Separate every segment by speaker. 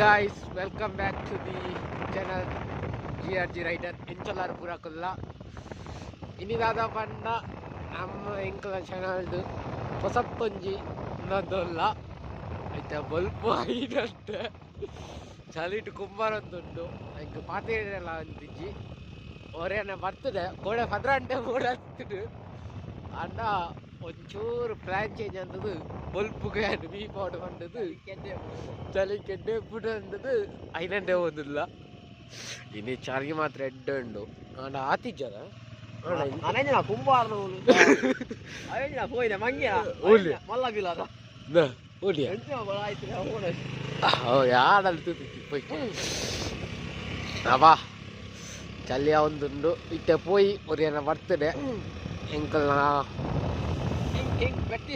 Speaker 1: Guys, welcome back to the channel GRG Rider ಎಂಚಲಾರ್ ಪೂರಕುಲ್ಲ. ಇನಿದಾದ ಪಂಡ ನಮ್ಮ ಎಂಕಲ ಚಾನಲ್ದು ಹೊಸತ್ತೊಂಜಿ ಇನ್ನೊಂದಲ್ಲ ಐತ ಬಲ್ಪು ಐನಂತೆ ಚಳಿಟ್ ಕುಂಬಾರೊಂದುಂಡು ಎಂಕ್ ಪಾತೆರೆಲ ಅಂತಿಜ್ಜಿ ಒರೆನ ಬರ್ತದೆ ಕೋಡೆ ಪದ್ರಾಂಟೆ ಮೂಡತ್ತಿಡು ಅಂಡ ಒಂಚೂರು ಪ್ಲ್ಯಾನ್ ಚೇಂಜ್ ಅಂತದು ಬಲ್ಪುಗೆ ಬೀ ಪೌಡರ್ ಪಂಡದು ಚಳಿ ಕೆಡ್ಡೆ ಪುಡ ಅಂದದು ಐನಂಟೆ ಒಂದಿಲ್ಲ. ಇನಿ ಚಳಿ ಮಾತ್ರ ಎಡ್ಡೆ ಉಂಡು ಆಂಡ ಆತಿಜ್ಜದ ಯಾಡಲ್ ಚಳಿ ಒಂದುಂಡು ಇತ್ತೆ ಪೋಯಿ ಒರಿಯನ ಬರ್ತಡೆ ಎಂಕಲ್ನ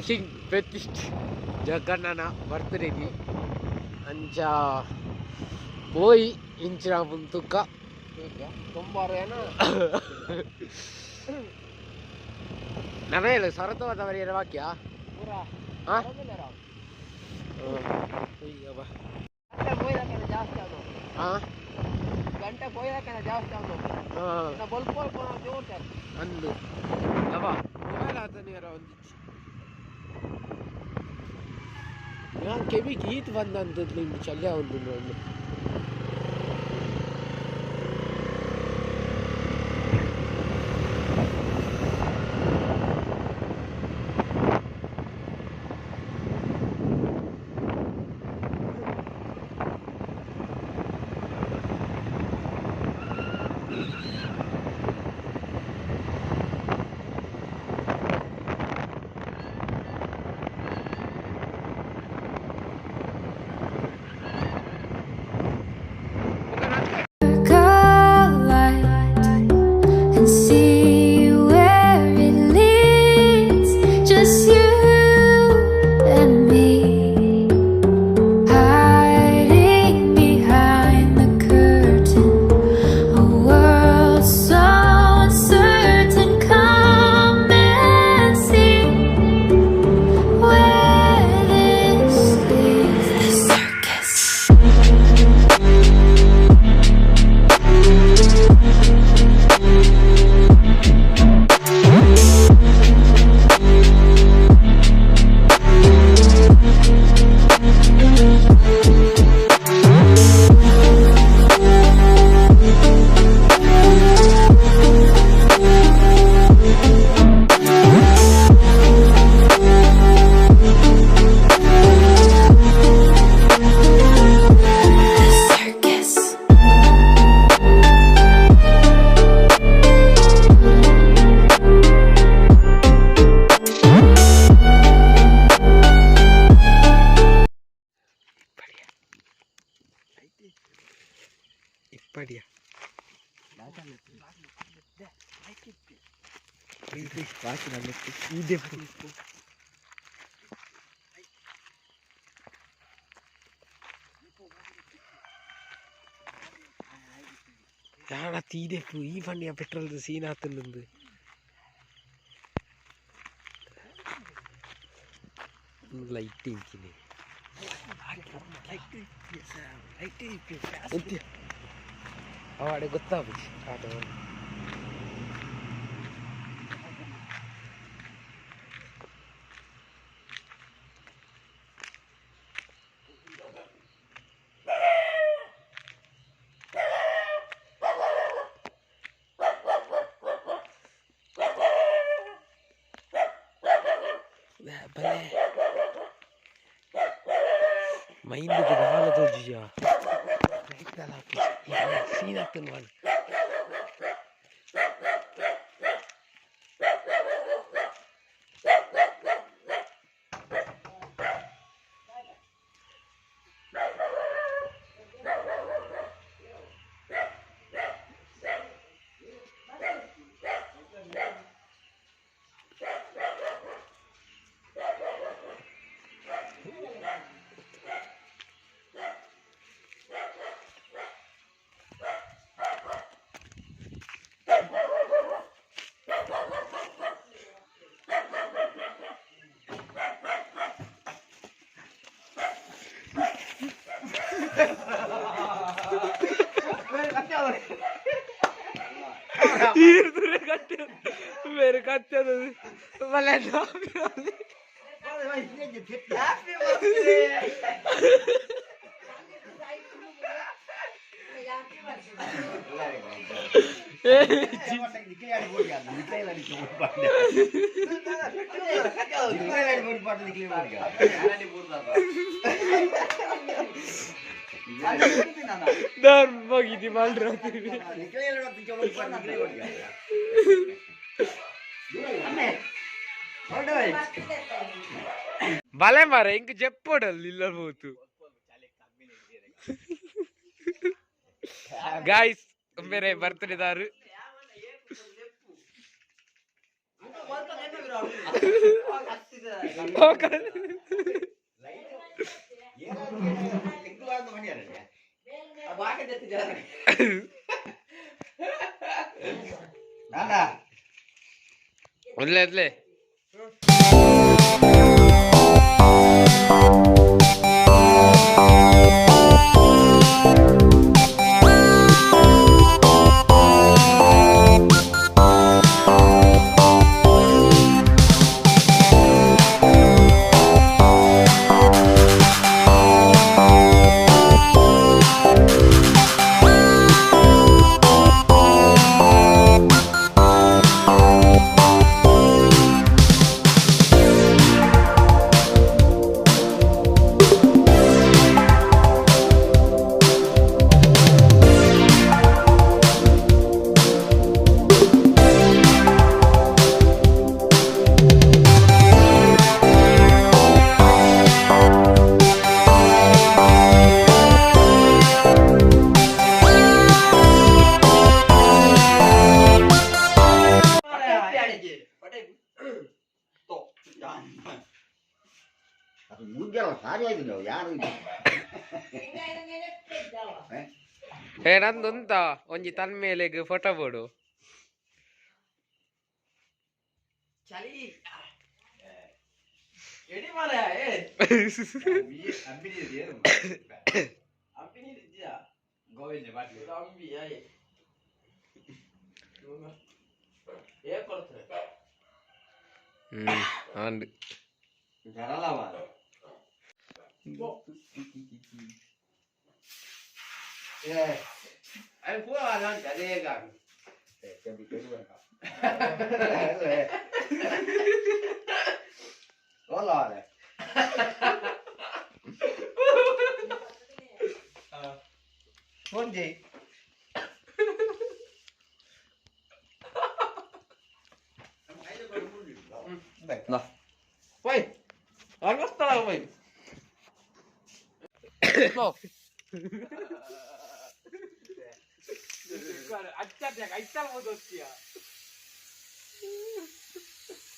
Speaker 1: ಕಿಂಗ್ ಬೆತ್ತಿಸ್ಟ್ ಜಗಣ್ಣನ ಬರ್ತ್ಡೇಗೆ ಅಂಚ ಪೋಯಿ ಇಂಚಿನ ತುಕ್ಕ ನಮೇಲು ಸರತವಾದ ಬರೆಯರ ವಾಕ್ಯ
Speaker 2: ಗಂಟೆ ಜಾಸ್ತಿ
Speaker 1: ಅಂದು ಮೊಬೈಲ್ ಆತನೇರ ಒಂದಿಚ್ಚಿ ನಾನು ಕೆವಿಗೆ ಈತ್ ಬಂದಂಥದ್ದು ನಿಮ್ಗೆ ಚಲ್ಯ ಒಂದು ಒಂದು
Speaker 3: and see where it leads. Just you and me, hiding behind the curtain. A world so uncertain. Come and see where this leads. The circus. The circus.
Speaker 1: ಇಪ್ಪಡಿಯ ಯಾಡ ತೀದೆಪ್ಪು ಈ ಫಂಡಿಯ ಪೆಟ್ರೋಲ್ ಸೀನ್ ಆತಂದು ಲೈಟ್ ಇಂಚಿನಿ ಅವಾಡೆ ಗೊತ್ತಾಗುಜಿ ಆಟೋ. ಬಲೆ mind ದಾಲ ತೋಜಿಯ scene ಆಗ್ತದೆ ಮಾಡಿ. ಬೇರೆ ಕತ್ತದ ಬಲೆ ಮಾರ ink ಜೆಪ್ಪೋಡಲ್ ಇಲ್ಲ ಬೋತು. ಗಾಯ್ಸ್ ಬೇರೆ ಬರ್ತಡೇದಾರು ಒಳ್ಳೆ ಅದ್ಲೆ. ನಂದುಂತ ಒಂಜಿ ತನ್ ಮೇಲೆಗ್ ಫೋಟೋ ಬೋಡು. ಆಂಡ್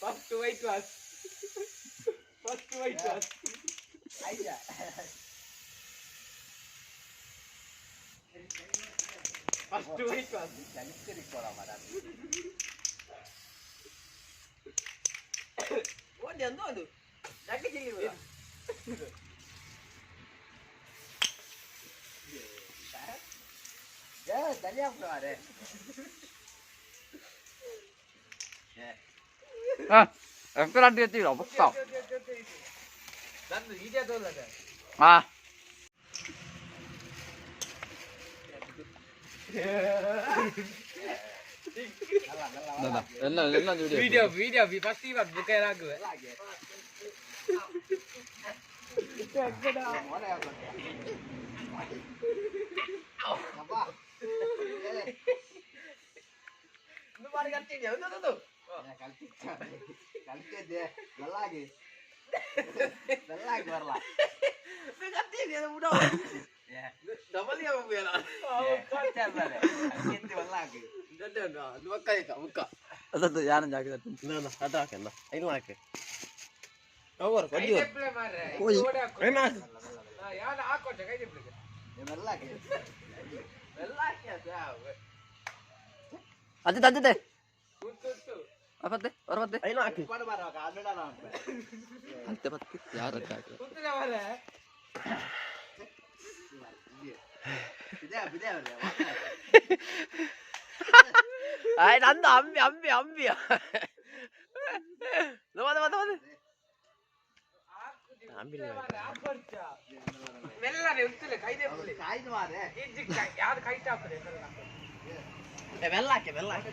Speaker 1: First white wash. First white wash. First white wash. Video video first ಇವಾಗ ಬುಕ್ ಏನಾಗುವೆ.
Speaker 2: ಆಯ್ ನಂದು ಅಂಬಿ ಅಂಬಿ ಅಂಬಿ ಮದ ಮದ ಮದ ಅಂಬಿಲ್ಲ.
Speaker 1: ಮೆಲ್ಲನೆ ಉಂತುಲೆ ಕೈ ದೆಪ್ಪುಲೆ. ಇಜ್ಜಿ ಯಾವ್ದು ಕೈ ಟಾಪುಲೆ.
Speaker 2: ಮೆಲ್ಲ ಹಾಕಿ ಮೆಲ್ಲ ಹಾಕಿ.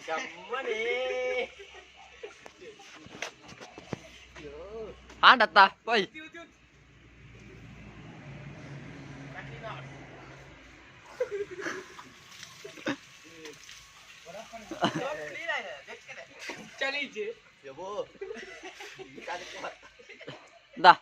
Speaker 2: ಗಮ್ಮನೆ ಆಂಡತ್ತ ಪೋಯ್.
Speaker 1: ಚಲೀಜಿ.
Speaker 2: ದಾ.